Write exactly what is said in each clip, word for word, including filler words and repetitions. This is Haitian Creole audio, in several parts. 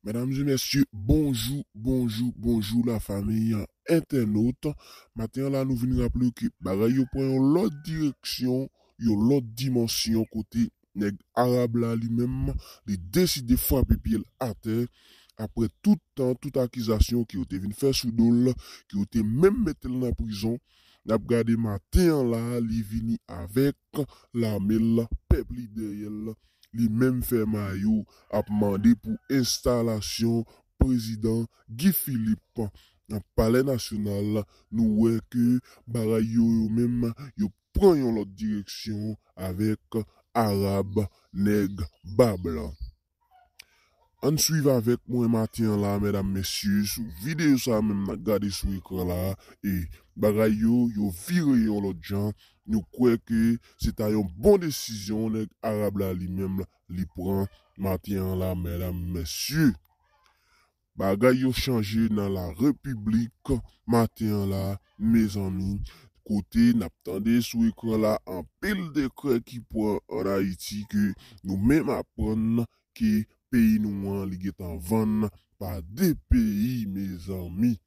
Medam e mesye, bonjou, bonjou, bonjou lafanmi entènot. Maten an la, nou vin raple w ke bagay yo pran yon lòt direksyon, yon lòt dimansyon kote nèg Arab la li menm, li deside frape pye l atè apre tout tan, tout akizasyon ke yo te vin fè sou do l, ke yo te menm mete l nan prizon. N ap gade maten an la, li vini avèk lame l, pèp li dèyè l, li menm fè mayo, ap mande pou enstalasyon prezidan Guy Philippe nan Palè Nasyonal. Nou wè ke bagay yo, yo menm, yo pran yon lòt direksyon avèk Arab, nèg ba blan. Ann swiv avèk mwen maten an la, medam, mesye, sou videyo sa a menm n ap gade sou ekran la a, e bagay yo, yo vire yon lòt jan. Nou kwè ke se ta yon bon desizyon nèg Arab la li menm li pran maten an la, medam, mesye. Bagay yo chanje nan la repiblik maten an la, mezanmi. Kote n ap tande sou ekran la anpil dekrè ki pran ann Ayiti ke nou menm aprann ke peyi nou an li gentan vann pa de peyi, mezanmi.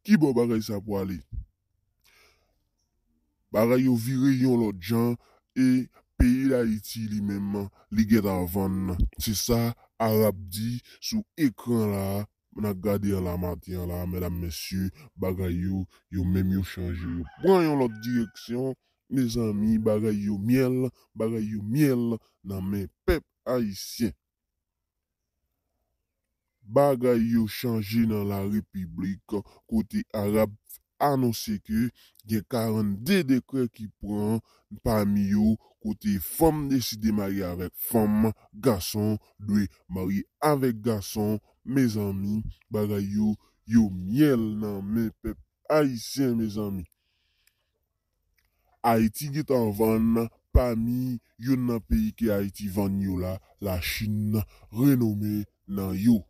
Ki bò bagay sa pwale? Bagay yo vire yon lòt jan e peyi Dayiti li menm li gentan vann. Se sa Arab di sou ekran la a, n ap gade an la maten an la, medam, mesye, bagay yo, yo menm yo chanje. Yo pran yon lòt direksyon, mezanmi, bagay yo myèl, bagay yo myèl nan men pèp ayisyen. Bagay yo chanje nan la repiblik kote Arab anonse ke gen karannde dekrè ki pran, pami yo kote fanm deside marye avèk fanm, gason dwe marye avèk gason. Mezanmi, bagay yo, yo myèl nan men pèp ayisyen, mezanmi. Ayiti gentan vann pami youn nan peyi ke Ayiti vann yo la, Lachin renome nan yo.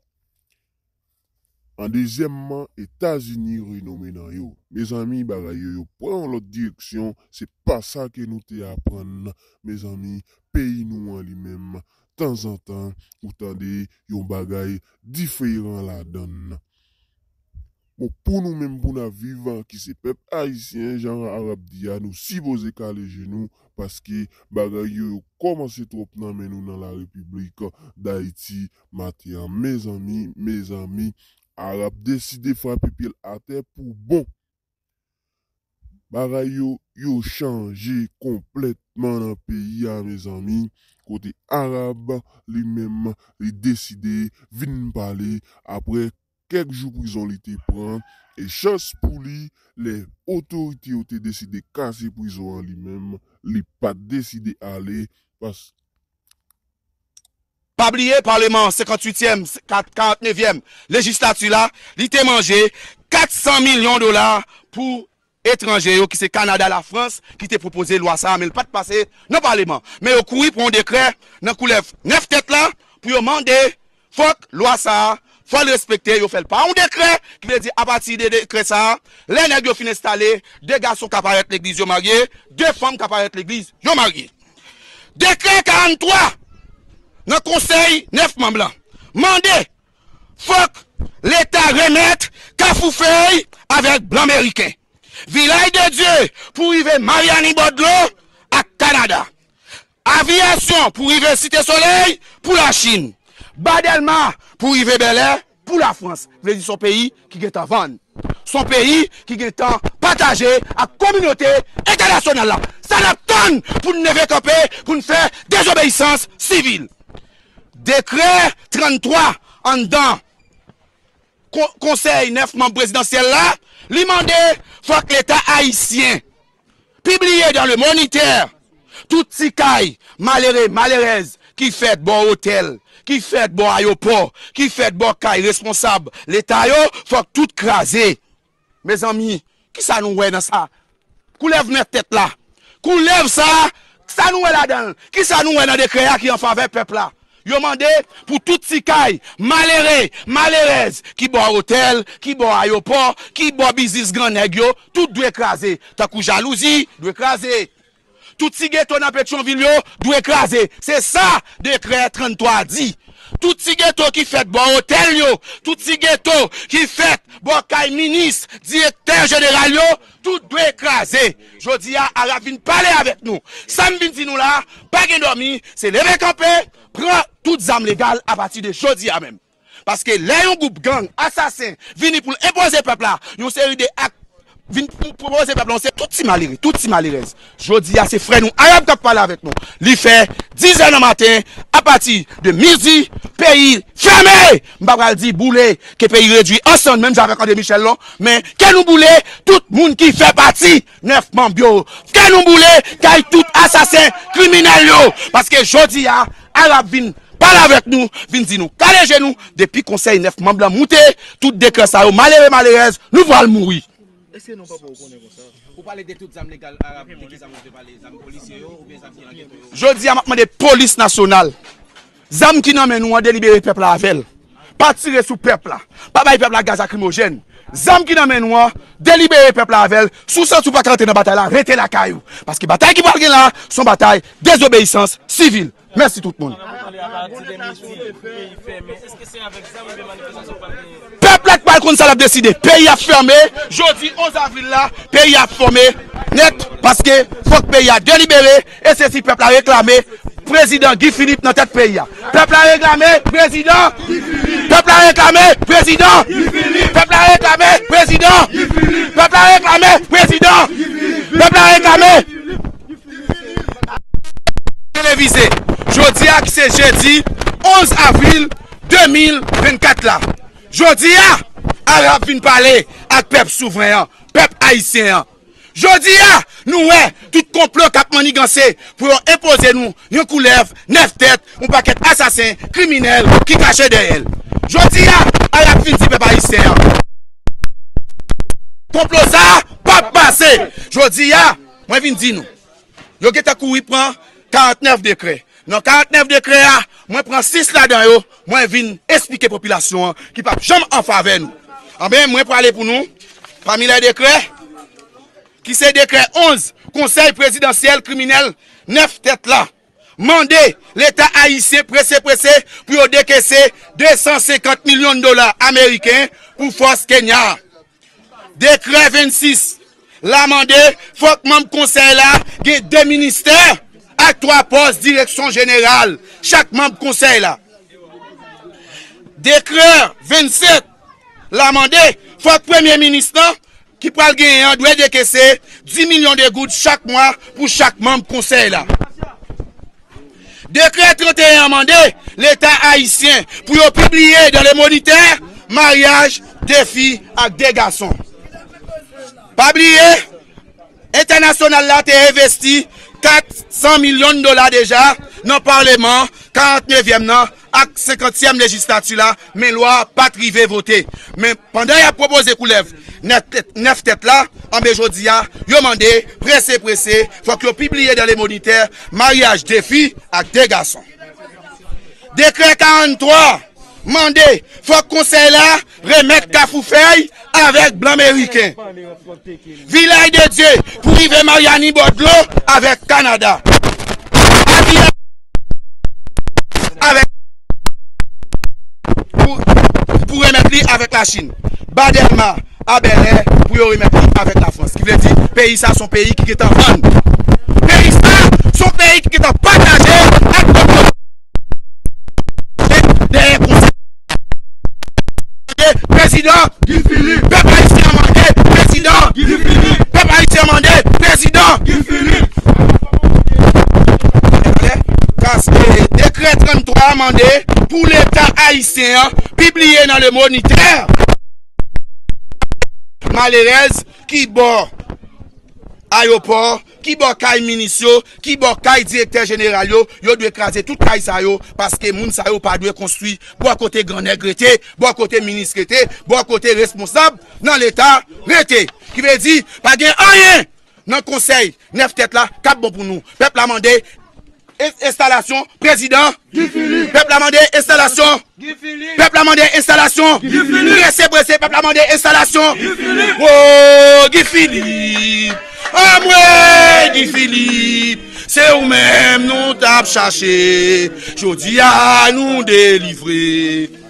An dezyèmman, Etazini renome nan yo. Mezanmi, bagay yo, yo pran yon lòt direksyon. Se pa sa ke nou te aprann, mezanmi, peyi nou an li menm. Tanzantan, ou tande yon bagay diferan ladan l. Bon, pou nou menm, pou n ap viv, ki se pèp ayisyen, jan Arab di a, nou sipoze kale je nou, paske bagay yo, yo kòmanse twòp nan men nou nan la repiblik Dayiti maten an. Mezanmi, mezanmi, Arab deside frape pye l atè pou bon. Bagay yo, yo chanje konplètman nan peyi a, mezanmi. Kote Arab, li menm, li deside vin pale apre kèk jou prizon li te pran. E chans pou li, lè otorite yo te deside kase prizon an, li menm, li pa t deside ale, pas- Pa bliye, Paleman senkanntuityèm, ka-, karantnevyèm lejislati la, li te manje kat san milyon dola pou etranje yo, ki se Kanada, Lafrans, ki te pwopoze lwa sa a, men l pa t pase nan Paleman. Men yo kouri pran yon dekrè nan koulèv nèf tèt la pou yo mande fòk lwa sa a, fò l respekte, yo fè l pa yon dekrè, ki vle di apati de dekrè sa a, lè nèg yo fin enstale, de gason ka parèt legliz yo marye, de fanm ka parèt legliz yo marye. Dekrè karanntwa nan konsèy nèf manm lan mande fòk Leta remèt Kafou Fèy avèk blan meriken, Vilaj de Dye pou rive Maryani bò dlo ak Kanada, Aviyasyon pou rive Site Solèy pou Lachin, Ba Dèlma pou rive Bèlè pou Lafrans. Vle di s on peyi ki gentan vann. S on peyi ki gentan pataje ak kominote entènasyonal la. Sa n ap tann pou n leve kanpe, pou n fè dezobeyisans sivil? Dekrè tranntwa anndan kon-, konsèy nèf manm prezidansyèl la, li mande fòk Leta ayisyen pibliye dans Le Moniteur tout ti kay malere, malerèz ki fèt bò otèl, ki fèt bò ayewopò, ki fèt bò kay responsab Leta yo, fòk tout kraze. Mezanmi, kisa nou wè nan sa? Koulèv nèf tèt la. Koulèv sa, sa nou wè ladan l? Kisa nou wè nan dekrè a ki an favè pèp la? Yo mande pou tout ti kay malere, malerèz ki bò otèl, ki bò ayewopò, ki bò biznis gran nèg yo, tout dwe kraze. Tankou jalouzi, dwe kraze. Tout ti geto nan Petyonvil yo dwe kraze. Se sa dekrè tranntwa di. Tout ti geto ki fèt bò otèl yo, tout ti geto ki fèt bò kay minis, direktè jeneral yo, tout dwe kraze. Jodi a, Arab vin pale avèk nou. Sa m vin di nou la, pa gen dòmi, se leve kanpe, pran tout zam legal apati de jodi a menm. Paske lè yon gwoup gang asasen vini pou l enpoze pèp la yon seri de ak, vin pou enpoze pèp la yon seri tout ti malere, tout ti malerèz. Jodi a se frè nou Arab k ap pale avèk nou. Li fè diz è nan maten, apati de midi, peyi fèmen! M pa pral di boule, ke peyi redwi an sann, menm jan avèk André Michel non, men ke nou boule tout moun ki fè pati nèf manm yo. Ke nou boule kay tout asasen kriminèl yo. Paske jodi a, Arab vin pale avèk nou, vin di nou kale je nou, depi konsèy nèf manm lan moute, tout dekrè sa yo, malere, malerèz, nou pral mouri. Èske non papa ou konnen konsa? Ou pale de tout zam legal Arab, de ki zam ou te pale, zam polisye yo, oubyen zam ki nan geto yo? Jodi a, m ap mande polis nasyonal, zam ki nan men nou an, delibere pèp la avè l. Pa tire sou pèp la. Pa bay pèp la gaz lakrimojèn. Zam ki nan men nou an, delibere pèp la avè l. Si w santi w pa ka rantre nan batay la, rete lakay ou. Paske batay ki pral gen la, se yon batay dezobeyisans sivil. Mèsi tout moun. Pèp la k pral konn sa l ap deside. Peyi ap fèmen. Jodi onz avril la, peyi ap fèmen nèt. Paske fòk peyi a delibere. E se si pèp la reklame prezidan Guy Philippe nan tèt peyi a. Pèp la reklame prezidan. Pèp la reklame prezidan. Pèp la reklame prezidan. Pèp la reklame prezidan. Pèp la reklame. Televize. Jodi a ki se jedi onz avril de mil vennkat la. Jodi a, Arab vin pale ak pèp souvren an, pèp ayisyen an. Jodi a, nou wè tout konplo k ap manniganse pou yo enpoze nou yon koulèv nèf tèt, yon pakèt asasen, kriminèl ki kache dèyè l. Jodi a, Arab vin di pèp ayisyen an, konplo sa a p ap pase. Jodi a, mwen vin di nou, yo gentan kouri pran karantnèf dekrè. Nan karantnèf dekrè a, mwen pran sis ladan yo, mwen vin esplike popilasyon an ki p ap janm an favè nou. Anben, mwen prale pou nou, pami lè dekrè, ki se dekrè onz, konsèy prezidansyèl kriminèl nèf tèt la, mande Leta ayisyen prese prese pou yo dekese de san senkant milyon dola ameriken pou fòs Kenya a. Dekrè vennsis la mande fòk manm konsèy la gen de ministè ak twa pòs direksyon jeneral chak manm konsèy la. Dekrè vennsèt la mande fòk premye minis lan ki pral genyen an dwe dekese dis milyon de goud chak mwa pou chak manm konsèy la. Dekrè tranteyen an mande Leta ayisyen pou yo pibliye dans le Moniteur maryaj de fi ak de gason. Pa bliye, entènasyonal la te envesti kat san milyon dola deja nan Paleman karantnevyèm nan ak senkantyèm lejislati la, men lwa a pa t rive vote. Men pandan y ap pwopoze koulèv nèf tèt, nèf tèt la, anben jodi a, yo mande, prese prese, fòk yo pibliye dans le Moniteur maryaj de fi ak de gason. Dekrè karanntwa mande fòk konsèy la remèt Kafou Fèy avèk blan meriken. Vilaj de Dye pou rive Maryani bò dlo avèk Kanada. Avèk pou, pou remèt li avèk Lachin. Ba Dèlma a Bèlè pou yo remèt li avèk Lafrans. Ki vle di, peyi sa se yon peyi ki gentan vann. Peyi sa se yon peyi ki gentan pataje ak lòt kote. Dèyè konsèy. Prezidan Guy Philippe. Pèp ayisyen an mande prezidan Guy Philippe. Pèp ayisyen an mande prezidan Guy Philippe. Kas-, e, dekrè tranntwa a mande pou Leta ayisyen an pibliye nan Le Moniteur malerèz ki bò ayewopò, ki bò kay minis yo, ki bò kay direktè jeneral yo, yo dwe kraze tout kay sa yo, paske moun sa yo pa dwe konstwi bò kote grannèg rete, bò kote minis rete, bò kote responsab nan Leta rete. Ki vle di, pa gen anyen nan konsèy nèf tèt la k ap bon pou nou. Pèp la mande en-, enstalasyon prezidan Guy Philippe. Pèp la mande enstalasyon. Guy Philippe. Pèp la mande enstalasyon. Guy Philippe. Prese prese, pèp la mande enstalasyon. Guy Philippe. Oh, Guy Philippe. Anmwe Guy Philippe. Se ou menm nou t ap chache. Jodi a nou delivre.